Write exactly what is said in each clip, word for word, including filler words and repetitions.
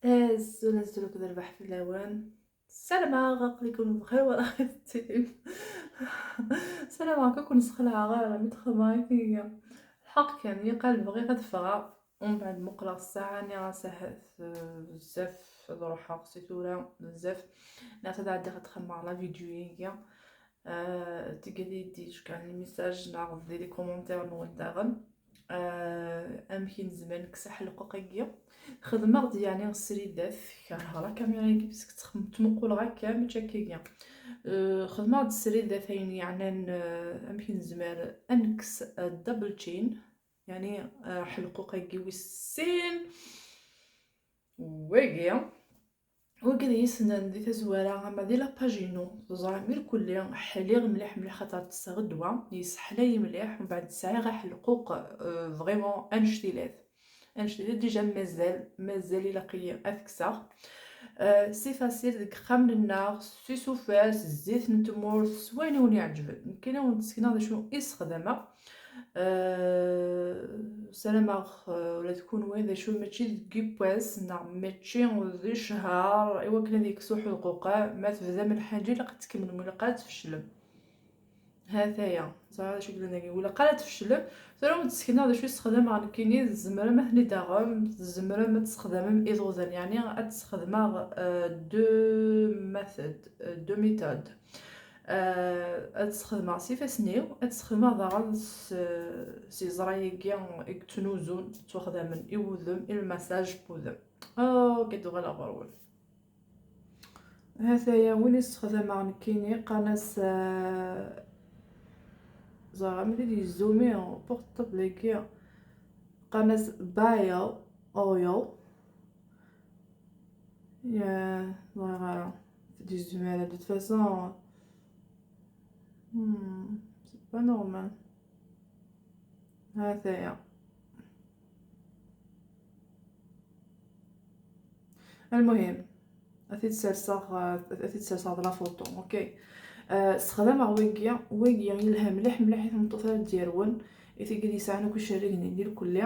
Azul, azul akked rrbeḥ fell-awen. Ssarameɣ aql-iken bxir wala xir tettilim. Ssarameɣ ur ken-sxelɛeɣ ara mi txedmeɣ akka. Lḥeqq kan, yeqqal bɣiɣ ad ffɣeɣ. Umbeɛd muqleɣ ssaɛa-nni ɣas ahat, eh, bezzaf ad ruḥeɣ si tura, bezzaf. Neɣ ad ɛeddiɣ ad xemmeɣ la vidéo-agi. Eh, tigi ad yi-d-yeckan les messages neɣ di les commentaires-nwen daɣen. Eh, amek i nezmer nekkes aḥelquq-agi? Xedmeɣ-d yeɛni sridat, kerheɣ la caméra-agi parce que ttxem-, ttmuquleɣ akka, mačči akkagi. Eh, xedmeɣ-d sridat ayen yeɛnan, eh, amek i nezmer ad nekkes, eh, double chin, yeɛni, eh, aḥelquq-agi wis sin. Wagi, wagi d yisnan di tazwara, ama di la page-inu, teẓram irkelli ḥliɣ mliḥ mliḥ, xaṭer ttesseɣ ddwa, yesseḥlay mliḥ, mbeɛd sɛiɣ aḥelquq, eh, vraiment anect-ilat. Anect-ilat, déjà mazal, mazal ilaq-iyi ad t-kkseɣ. Eh, c'est facile, deg ixxamen-nneɣ, s isufar, s zzit n tmurt, s wayen i wen-iɛeǧben. Nekkin ad wen-d-sekneɣ d acu i sexdameɣ. Eh, ssarameɣ, eh, ula d kunwi d acu mačči deg yiwwas neɣ mačči di cchar i wakken ad yekkes uḥelquq. Ma tebdam lḥaǧa ilaq ad tkemmlem, ilaq ad tfeclem. Ha-t-aya, ẓriɣ d acu yellan dagi. Ilaq ara tfeclem. Tura ad wen-d-sekneɣ d acu i sexdameɣ nekkini, tzemrem ad ten-id-taɣem, tzemrem ad tesxedmem iḍudan, yeɛni ad tesxedmeɣ, eh, deux méthodes, eh, deux méthodes. Eh, ad sxedmeɣ s ifassen-iw, ad sxedmeɣ daɣen s, s yeẓra-agi i yettnuzun, ttwaxdamen i wudem, i lmasaj n wudem. Ok, ad uɣaleɣ ɣur-wen. Ha-t-aya win i sexdameɣ nekkini, qqaren-as, eh, ẓriɣ ma d-yezzumi portable-agi, qqaren-as bio oil. Ya, ẓriɣ ara. Di zzmara, de toute façon. Hmm, c'est pas normal. Ha-t-aya. المهم، ad t-id-serseɣ, ad t-id-serseɣ d la photo, ok. Euh, sexdameɣ wagi, wagi yelha mliḥ mliḥ i tmeṭṭut ara d-yerwen, i tigi d-yesɛan akk icerrigen-nni irkelli.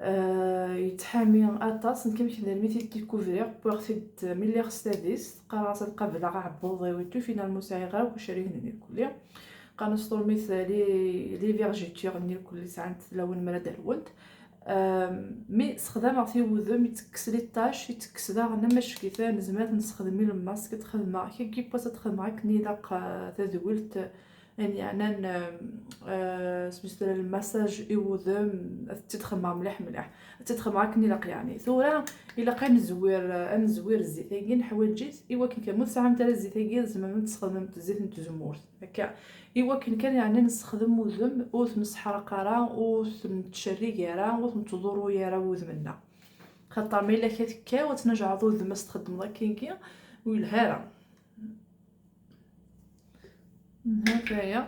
Euh, yettḥami aṭas, nekk amek d almi t-id-découvriɣ, wwiɣ-t-id mi lliɣ s tadist, qqareɣ-as ad qableɣ aɛebbuḍ-iw et tout, finalement ur sɛiɣ ara akk icerrigen-nni irkelli. Qqaren-as turmit les, les vergetures-nni irkelli sɛant lawan mi ara d-rwent. Euh, mi sexdameɣ-t i wudem, ittekkes les taches, ittekkes daɣen amack-iten, nezmer ad t-nessexdem i lmask, ad t-xedmeɣ kra n yiwwas, ad t-xedmeɣ akken ilaq, euh, tadwilt, ayen yeɛnan, euh, euh, s-, s-, lmasaj i wudem, ad tt-id-xedmeɣ mliḥ mliḥ. Ad tt-id-xedmeɣ akken ilaq, yeɛni. Tura, ilaq ad nezwir, ad nezwir zzit-agi, neḥwaǧ-it, i wakken kan, ma ur tesɛamt ara zzit-agi, tzemrem ad tesxedmem zzit n tzemmurt. Akka, i wakken kan, yeɛni, nessexdem udem, ur t-nesseḥraq ara, ur t-nettcerrig ara, ur t-nettḍurru ara wudem-nneɣ. Xaṭer ma yella akka tekkaw, ad tnajaɛeḍ udem, ad s-txeddmeḍ akkagi, ur yelha ara. Ha-t-aya.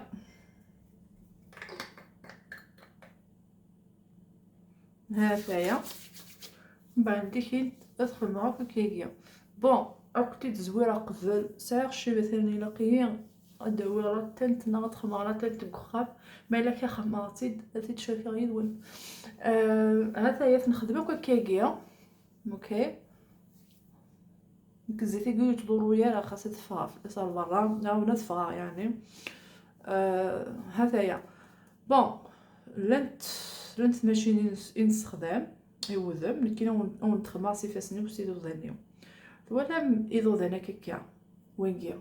Ha-t-aya. Mbeɛd tikint ad xedmeɣ akk akkagi. Bon, ad kent-id-zwireɣ qbel. Sɛiɣ ccibatan ilaq-iyi ad d-awiɣ la tente neɣ ad xedmeɣ la tente deg uxxam. Ma yella akka xedmeɣ-tt-id, ad t-id-cerkeɣ yid-wen. Euh, ha-t-aya, ad t-nexdem akk akkagi. Ok. Nekk zzit-agi ur yettḍurru ara, xas ad teffeɣ fell-as ar berra, neɣ ad teffeɣ, yeɛni. Euh, ha-t-aya. Bon, llant, llant tmacinin i nessexdam i wudem, nekkini ad wen-, ad wen-d-xedmeɣ s ifassen-iw s iḍudan-iw. Twalam iḍudan akka akka, wagi,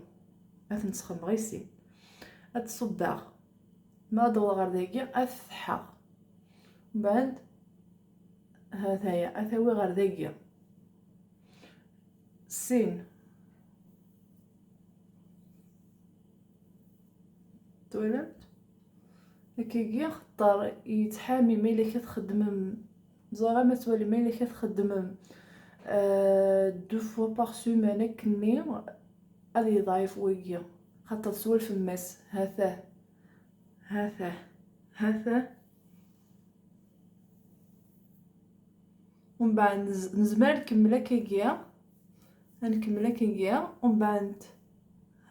ad ten-sxedmeɣ i sin. Ad d-ṣubbeɣ, ma ad d-awḍeɣ ɣer dagi, ad fetḥeɣ. Mbeɛd, ha-t-aya, ad t-awiɣ ɣer dagi. Sin. Twalamt? Akkagi, xeṭṭer yettḥami ma yella ka txeddmem, ẓer ama twalim, ma yella ka txeddmem, euh, deux fois par semaine akkenni, ad yeḍɛif wagi. Xaṭer swal femmas, ha-t-ah, ha-t-ah, ha-t-ah. Umbeɛd nez-, nezmer ad nkemmel akkagi. Ad nkemmel akkagi. Umbeɛd,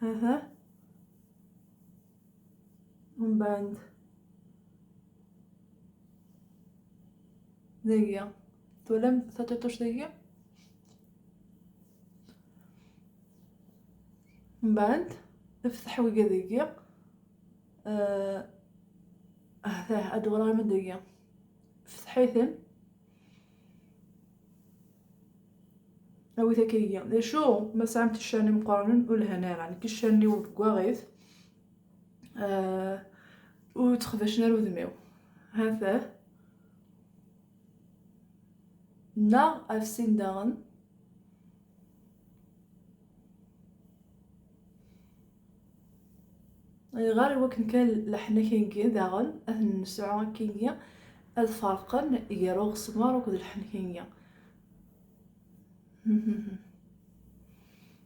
aha. Umbeɛd, dagi. Twalam taṭiṭuct dagi? Mbeɛd, fteḥ wigad-agi. Ah, ah, tah, ad d-uɣaleɣ arma d dagi. Fteḥ-iten. Awit akka-yi. D acu ma tesɛamt iccan imeqqranen ur lhan ara. Nekk iccan-iw deg waɣit, ah, ur ttxebacen ara udem-iw. Ha-t-ah. Neɣ ar sin daɣen. Ayɣer i wakken kan leḥnak-agi daɣen ad ten-nesɛu akkengi ad ferqen gar uɣesmar akked leḥnak-agi.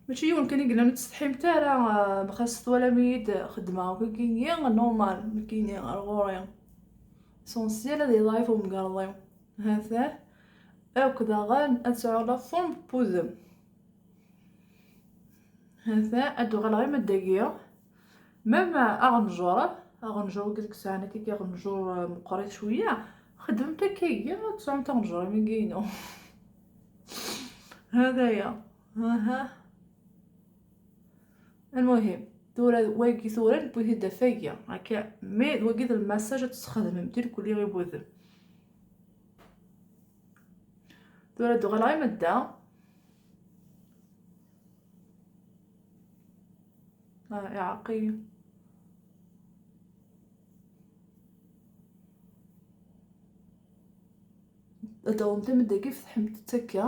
Mačči yiwen kan i yellan ur tsetḥimt ara, ah, xas twalam-iyi-d xeddmeɣ akkengi normal, nekkini ar ɣur-i. L'essentiel ad yeḍɛif umgerḍ-iw. Ha-t-ah. Akk daɣen ad sɛuɣ la forme n wudem. Ha-t-ah, ad d-uɣaleɣ arma d dagi. Même aɣenjur, aɣenjur wigi deg sɛan akka aɣenjur, euh, meqqrit cwiya, xedmemt akkagi, ad tesɛumt aɣenjur am wigi-inu. Hada ya. Aha. Almuhim, tura wagi tura newwi-t-id ɣef wagi. Akka, mais d wagi d lmasaj ad tesxedmemt irkelli i wudem. Tura ad d-uɣaleɣ arma d da. Ah, iɛreq-iyi. Ad taɣemt arma d dagi, fetḥemt-tt akka.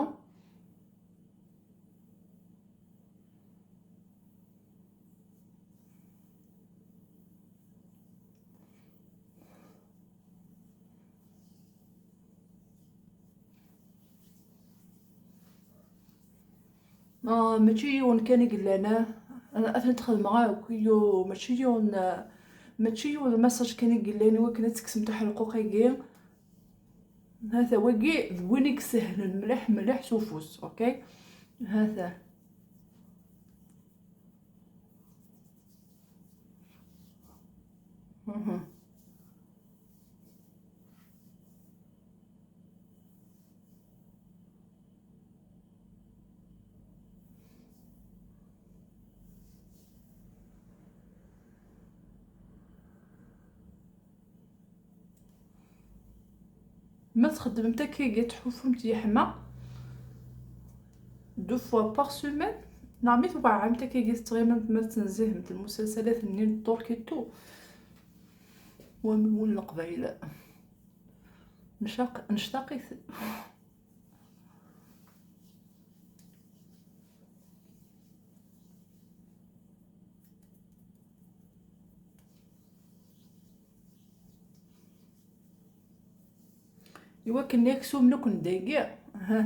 Ah, mačči yiwen kan i yellan, ah, ad ten-xedmeɣ akk, iyo, mačči yiwen, ah, mačči yiwen lmasaj kan i yellan i wakken ad tekksem taḥelquq-agi. Ha-t-ah wagi d win i isehlen mliḥ, mliḥ s ufus, okay? Ha-t-ah. Mhm. Ma txeddmemt akkagi, tḥuffumt yeḥma deux fois par semaine, neɣ mi tweɛɛamt akkagi tettɣimemt ma tettnezzihemt lmusalsalat-nni n Turk et tout, wammun n Leqbayel, ncaq-, nectaq-iten. Iwakken aksum nekkni dagi, ha.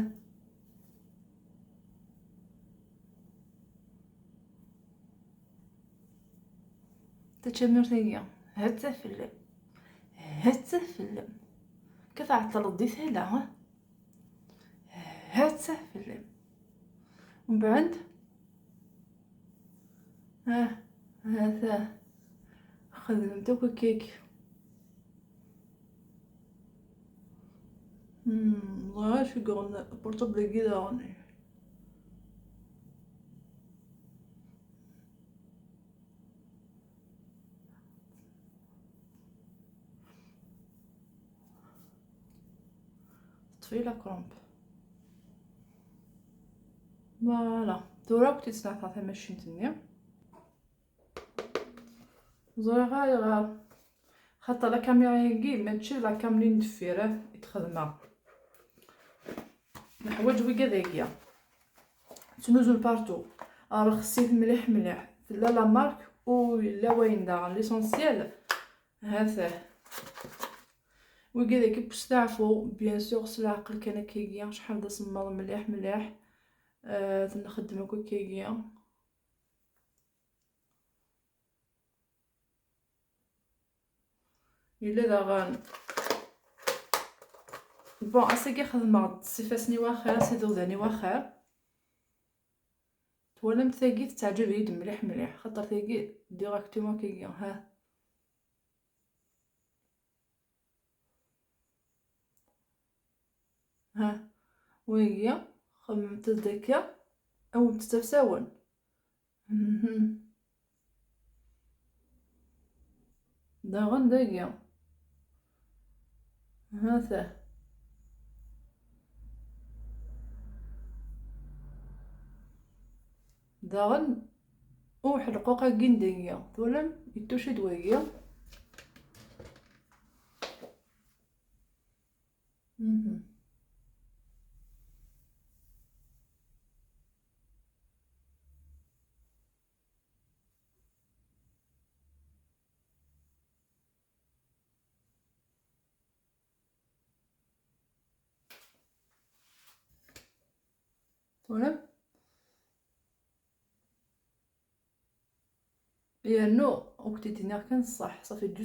Tačamurt-agi, ha-tt-a fell-am. Ha-tt-a fell-am. Ka tɛeṭṭleḍ di tala, ha? Ha-tt-a fell-am. Mbeɛd, ah, ha-t-a. Xedmemt akk akkagi. Hmm, ẓriɣ acu yeɣen portable-agi daɣen. Teṭṭef-iyi la crampe. Voilà, tura akk tt-id-sneɛteɣ tamacint-nni. Ẓriɣ ayɣer. Xaṭer la caméra-agi mačči d la cam-nni n deffir, eh, i t-xedmeɣ. Neḥwaǧ wigad-agi. Ttnuzun partout. Rxesit mliḥ mliḥ. Tella la marque u yella wayen daɣen. L'essentiel. Ha-t-ah. Wigad-agi n usteɛfu, bien sûr, s leɛqel kan akkagi. Acḥal d asemmaḍ mliḥ mliḥ. Ah, t-nxeddem akk akkagi. Yella daɣen. Bon, ass-agi xedmeɣ-d s ifassen-iw axir, s idudan-iw axir. Twalamt tagi tettaɛǧab-iyi-d mliḥ mliḥ, xaṭer tagi directement akkagi, ha. Ha, wagi, xemmemt-d akka, awimt-tt ɣef usawen. Mhm. Daɣen dagi. Ha-t-a. Daɣen uḥelquq-agi n dagi. Twalam? Yettuci-d wagi. Mhm. Twalam? Yernu, ur k-t-id-iniɣ kan ṣṣeḥ, ṣafi, ǧǧu